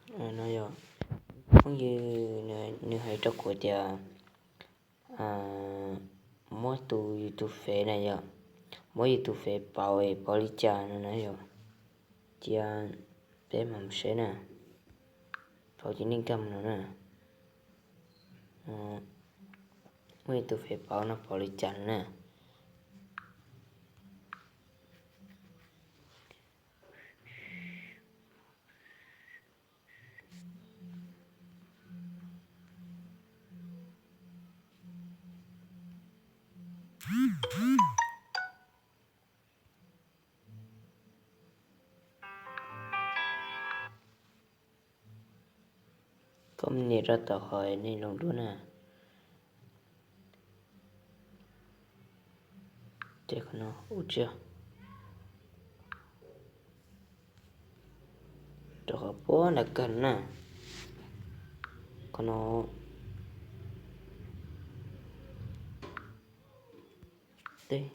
No yog phooj ywg nws hais rau kuv tias muab tus yus tus fev na yom, muab yus tus fev pauv es pauv li cas no na yom. Cia peb mam saib na, pauv ces nej nkag mus no na. Muab yus tus fev pauv no pauv li cas no na. Koj nias rau tom qhov nej loos duab na. Ces qhov no ua tsiaj rau qhov puag nram kawg na. Qhov no teb.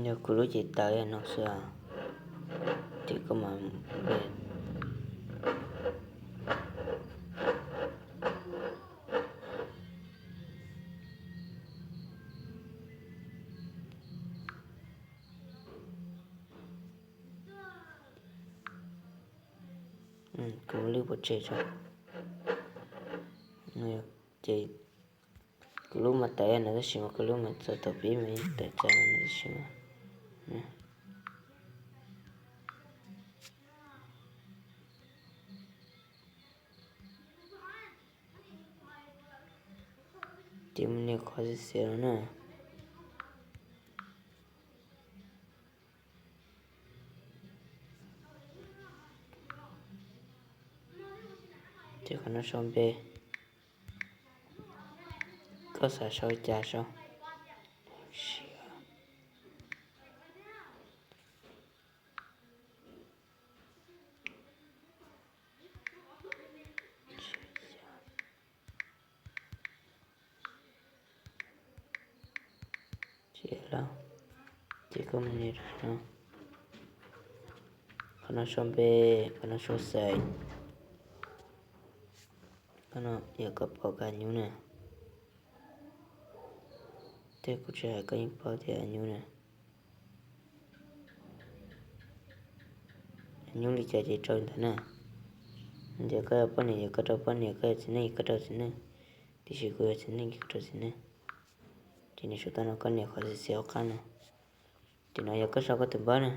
Yog kuv lub ces tawm no xwb, ces koj mam kuv lub pov tseg tso. Ces kuv lub mas tawm no tab sis mas koj lub mas txog thaum pib mas yeej tawm txaus no tab sis mas ces mus nias qhov xiav xiav no na. Ces qhov no sau npe, koj xav sau cas sau. Ces koj mus nias rau no, qhov no sau npe, qhov no sau xeem, qhov no yog koj pauv koj a nyuv na. Tej kuv tsis hais koj yeej paub tias a nyuv na. A nyuv li cas ces rau li ntawd na. Ntawd koj yog poj niam yog koj rau poj niam, koj yog txiv neej yog koj rau txiv neej, tiam sis kuv yog txiv neej kuv rau txiv neej. Ces nws sau tau no koj nias qhov xiav xiav hauv qab no. Ces no yog koj sau koj tus npawb na.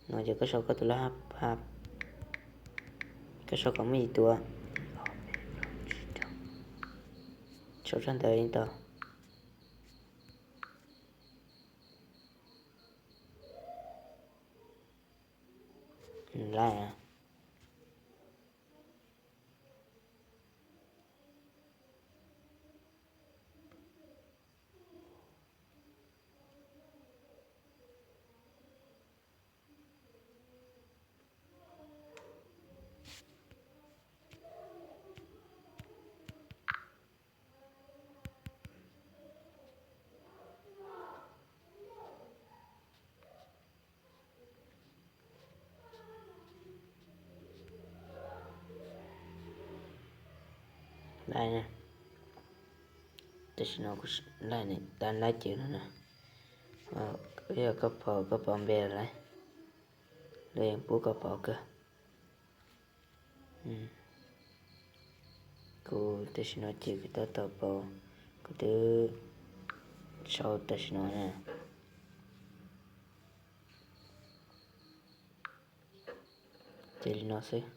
No ces koj sau koj tus lab hab, koj sau kom muaj yim tus, sau tshaj ntawd yeej tau. Lab Lab, tam sim no kuv lab, tab lab ces no na, yog koj pauv koj pauv npe lawm, lawv yeej pub koj pauv kawg. Kuv tam sim no ces kuv tab tom pauv, kuv twb sau tam sim no na. Ces li no xwb.